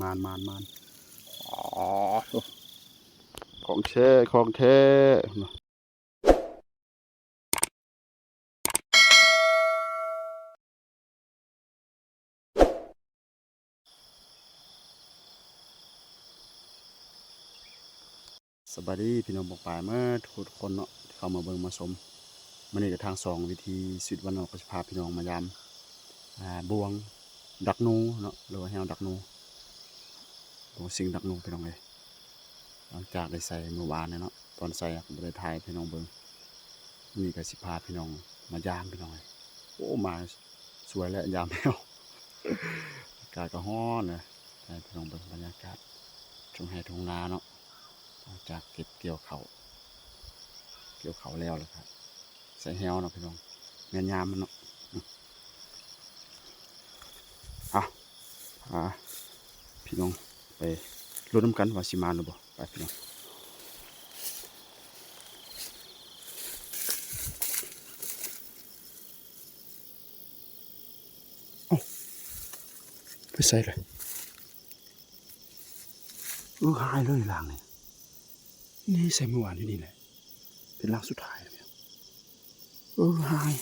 ມານໆໆ ອໍ ຂອງແທ້ ຂອງແທ້. ສະບາຍດີພີ່ນ້ອງປ້ອງປາຍໝົດທຸກຄົນເນາະ ທີ່ເຂົ້າມາເບິ່ງມາຊົມ. ມື້ນີ້ກໍທາງຊ່ອງວິຖີຊີວິດບ້ານນອກ ກໍຊິພາພີ່ນ້ອງມາຢາມ ອ່າ ບ່ວງດັກໜູເນາະ ຫຼືວ່າແຮ້ວດັກໜູ ບ່ວງຊິງດັກໜູ ພີ່ນ້ອງເອີຍ. ຫຼັງຈາກໄດ້ໃສ່ມື້ວານນີ້ເນາະ ຕອນໃສ່ກໍບໍ່ໄດ້ຖ່າຍໃຫ້ພີ່ນ້ອງເບິ່ງ. ມື້ນີ້ກໍຊິພາພີ່ນ້ອງມາຢາມ ພີ່ນ້ອງເອີຍ. ໂອ້ ມາສວຍແລ້ວ ຢາມແລ້ວ ອາກາດກໍຮ້ອນນະ. ໃຫ້ພີ່ນ້ອງເບິ່ງບັນຍາກາດທົ່ງໄຮ່ທົ່ງນາເນາະ ຫຼັງຈາກເກັບກ່ຽວເຂົ້າ ກ່ຽວເຂົ້າແລ້ວ ແລ້ວກໍໃສ່ແຮ້ວເນາະພີ່ນ້ອງ ແມ່ນຍາມມັນເນາະ. ອືມ ເອົາ ພາພີ່ນ້ອງໄປລຸ້ນນຳກັນວ່າຊິມານຫຼືບໍ່. ໄປພີ່ນ້ອງ. ເອົ້າ ໄປໃສລະ? ເອີ ຫາຍເລີຍຫຼັງນີ້ ນີ້ໃສ່ມື້ວານຢູ່ນີ້ແຫຼະ ເປັນຫຼັງສຸດທ້າຍແລ້ວ. ເອີ ຫາຍ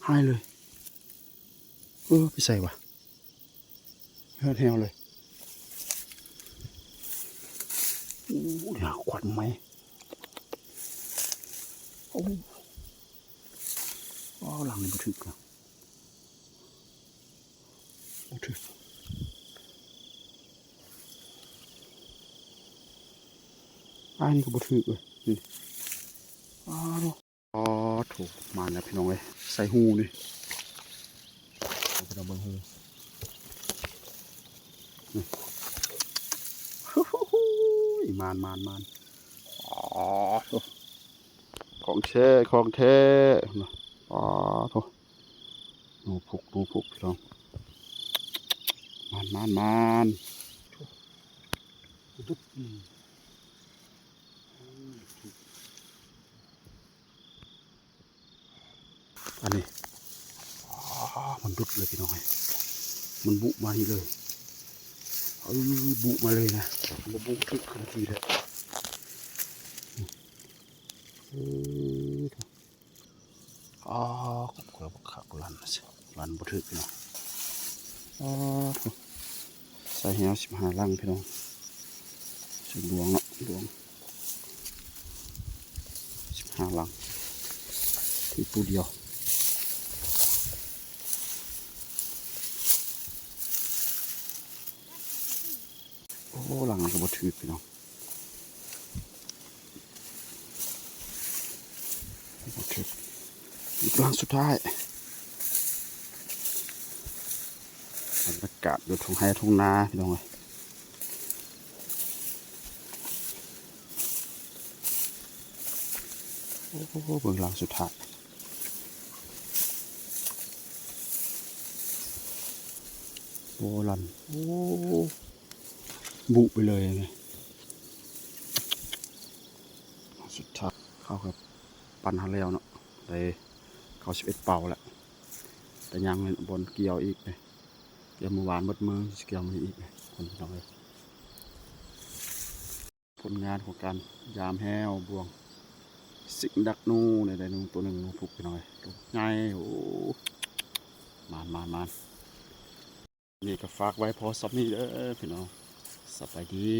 ຫາຍເລີຍ. ເອີ ໄປໃສວະ? ເຮືອນແຮ້ວເລີຍ. ໂອ້ຍ ຫາຄວັນໃໝ່. ໂອ້ ອໍ ຫຼັງນີ້ບໍ່ຖືກນະ ບໍ່ຖືກ. ອັນນີ້ກໍບໍ່ຖືກເວີຍ ນີ້. ອໍ ໂທ້ ມາແລ້ວພີ່ນ້ອງເອີຍ ໃສ່ຮູນີ້ ໃຫ້ພີ່ນ້ອງເບິ່ງຮູ. ນີ້ ໂອ້ໂຫ ມານໆໆ. ອໍ ໂທ້ ຂອງແທ້ ຂອງແທ້. ອໍ ໂທ້ ໜູພຸກ ໜູພຸກ ພີ່ນ້ອງ. ມານໆໆ. ອັນນີ້ ອໍ ມັນດຸດເລີຍພີ່ນ້ອງເອີຍ ມັນບຸມານີ້ເລີຍ. ເອີ ບຸມາເລີຍນະ ບໍ່ບຸຖືກຄືກີ້ເລີຍ. ເອີ ອໍ ກໍບໍ່ຄັກ ລັນ ລັນບໍ່ຖືກພີ່ນ້ອງ. ອໍ ໂທ້ ໃສ່ແຮ້ວສິບຫ້າຫຼັງພີ່ນ້ອງ ຊິລວງເນາະ ລວງ ສິບຫ້າຫຼັງ ຖືກໂຕດຽວ. ໂອ້ ຫຼັງນີ້ກໍບໍ່ຖືກພີ່ນ້ອງ ບໍ່ຖືກ. ອີກຫຼັງສຸດທ້າຍ ບັນຍາກາດຢູ່ທົ່ງໄຮ່ທົ່ງນາພີ່ນ້ອງເອີຍ. ໂອ້ ເບິ່ງຫຼັງສຸດທ້າຍ ໂອ້ ລັນ ໂອ້ ບຸໄປເລີຍນີ້. ສຸດທ້າຍເຂົາກໍປັ່ນເຮົາແລ້ວເນາະ ໄດ້ເກົ້າສິບເອັດເປົາແລ້ວ ແຕ່ຍັງບ່ອນກ່ຽວອີກເດ້ ກ່ຽວມື້ວານໝົດມື້ ຊິກ່ຽວມື້ນີ້ອີກເດ້ ຄົນພີ່ນ້ອງເອີຍ. ຜົນງານຂອງການຢາມແຮ້ວບ່ວງຊິງດັກໜູ ໄດ້ໜູໂຕໜຶ່ງ ໜູພຸກພີ່ນ້ອງເອີຍ ໂຕໃຫຍ່. ໂອ້ ມານໆໆ. ນີ້ກໍຝາກໄວ້ພໍສ່ຳນີ້ເດີພີ່ນ້ອງ ສະບາຍດີ.